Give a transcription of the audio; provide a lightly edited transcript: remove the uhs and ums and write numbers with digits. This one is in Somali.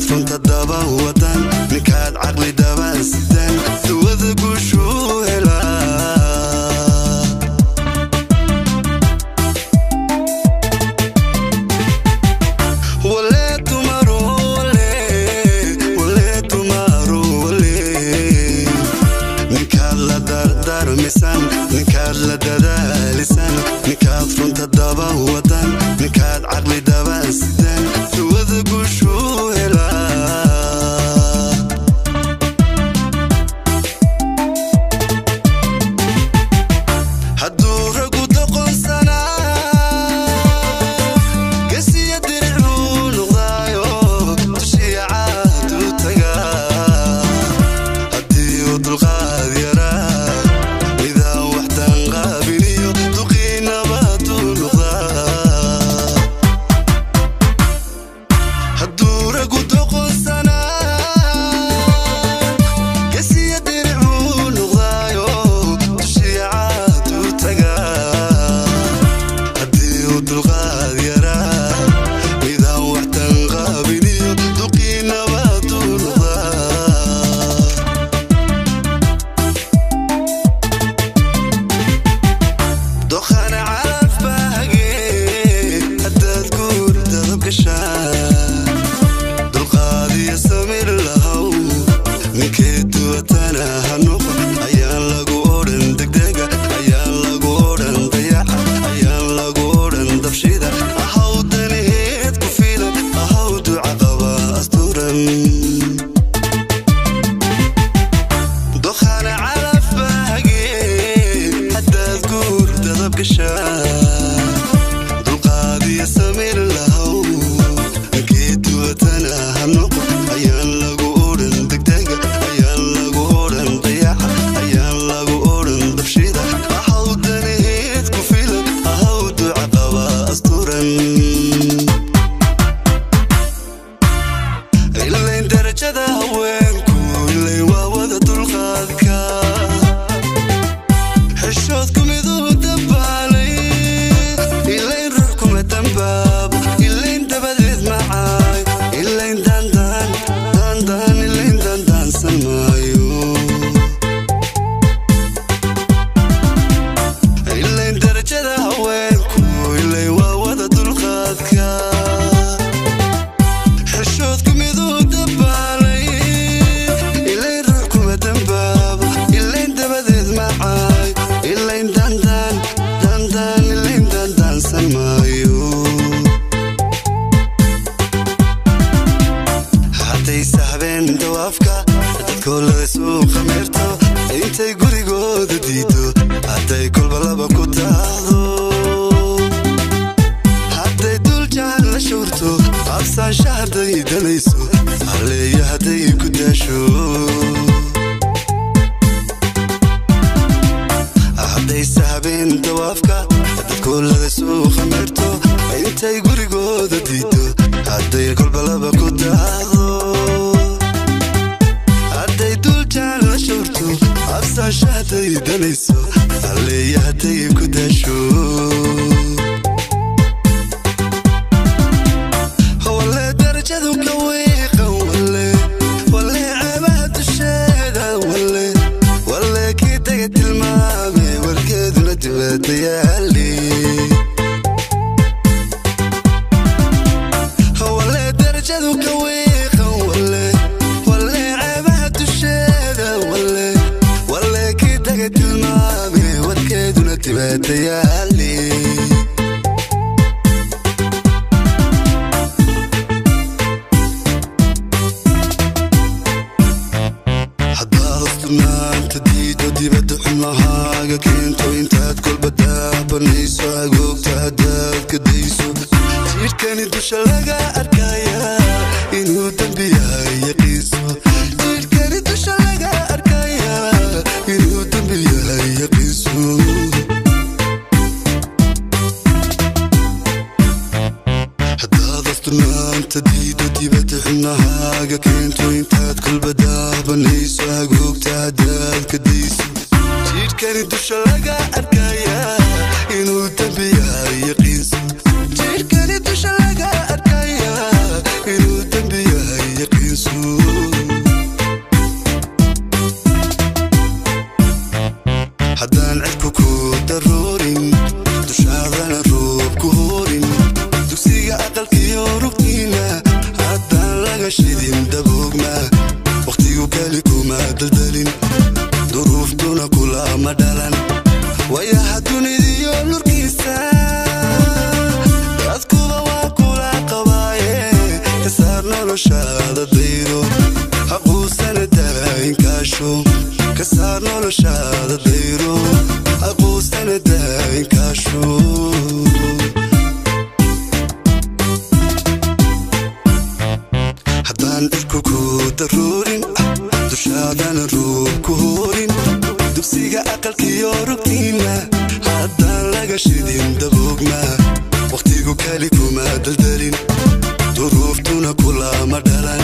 Runta daba wadan, ninkaad caqli daba sidaan, duwada guushuu helaa. Wale dumaro wale, wale dumaro wale, ninkaad la dardaarmisan, ninkaad la dadaalisan, ninkaad runta daba wadan, ninkaad caqli daba sidaan, duwada guushuu helaa. Hadduu ragu doqonsanaa, gesiya diricuu noqdaayo, dushiya caaduu tagaa. Haddii uu dulqaad yaraa, midaan waxtan qaabiliyo, duqiinabaduu noqdaa. Hadduu ragu doqonsanaa, gesiya diricuu noqdaayo, dushiya caaduu tagaa. Haddii uu dulqaad yaraa, midaan waxtan qaabiliyo, duqiinabaduu noqdaa. Doqana calaf baahagee, haddaad guur dadab gashaa, dulqaad iyo samir lahow, ninkee duwatana ha noqon. Ayaan lagu odhan degdega, ayaan lagu odhan dayaca, ayaan lagu odhan dabshida. Ahaw danaheed ku filan, ahaw duca qaba asturan. Doqana calaf baahagee, haddaad guur dadab gashaa, dulqaad iyo samir lahow, ninkii duwatana ha noqon. Ayaan lagu odhan degdega, ayaan lagu odhan dayaca, ayaan lagu odhan dabshida. Ahaw danaheed ku filan, ahaw duca qaba asturan. Ilayn darajada haweenku ilayn waa wada dulqaadka, xishoodku miduu dabaalay, ilayn ruux kuma dambaabo, ilayn dabadeed macaay, ilayn daandaan daandaan, ilayn daandaansan maayo. Ilayn darajada haweenku ilayn waa wada dulqaadka, xishoodku miduu dabaalay, ilayn ruux kuma dambaabo, ilayn dabadeed macaay, ilayn daandaan daandaan, ilayn daandaansan maayo. Hadday sahbeen dawaafka dadkoolada suuqa meerto, intay gurigooda diido, hadday kolba laba ku taahdo, hadday duljahan la showrto, absaansha hadday danayso, halleeya hadday ku daasho. Hadday sahbeen dawaafka dadkoolada suuqa meerto, intay gurigooda diido, hadday kolba laba ku taahdo, hadday duljahan la showrto, absaansha hadday danayso, halleeya hadday ku daasho. Wale darajadu ka wiiqan, wale wale ceebaha dusheeda, wale wale kii daga tilmaame, warkeeduna dibadda yaali. Wale darajadu ka wiiqan, wale wale ceebaha dusheeda, wale wale kii daga tilmaame, warkeeduna dibadda yaali. Haddaad asturnaanta diido, dibadda xubnahaaga keento, intaad kolba daabanayso, agoogta haddaad ka dayso, jidhkani dusha laga arkaya inuu dembi yahay yaqiinso. Jidhkani dusha laga arkaya inuu dembi yahay yaqiinso. Haddaad asturnaanta diido, dibadda xubnahaaga keento, intaad kolba daabanayso, agoogta haddaad ka dayso, jidhkani dusha laga arkaya inuu dembi yahay yaqiinso. Jidhkani dusha laga arkaya inuu dembi yahay yaqiinso. shidin daboogma, wakhtigu keli kuma daldalin, duruuftuna kulama dhalan. Wayaha dunidiyo lurkiisa dadkuba waa kula qabaaye, ka saar noloshaada dayro, haquusana daayinkaasho. Ka saar noloshaada dayro, haquusana daayinkaasho. Haddaan dhirku ku daruurin, dushaadana ruub ku horin, dugsiga aqalkiyo rugtiinna haddaan laga shidin daboogma, wakhtigu keli kuma daldalin, duruuftuna kulama dhalan.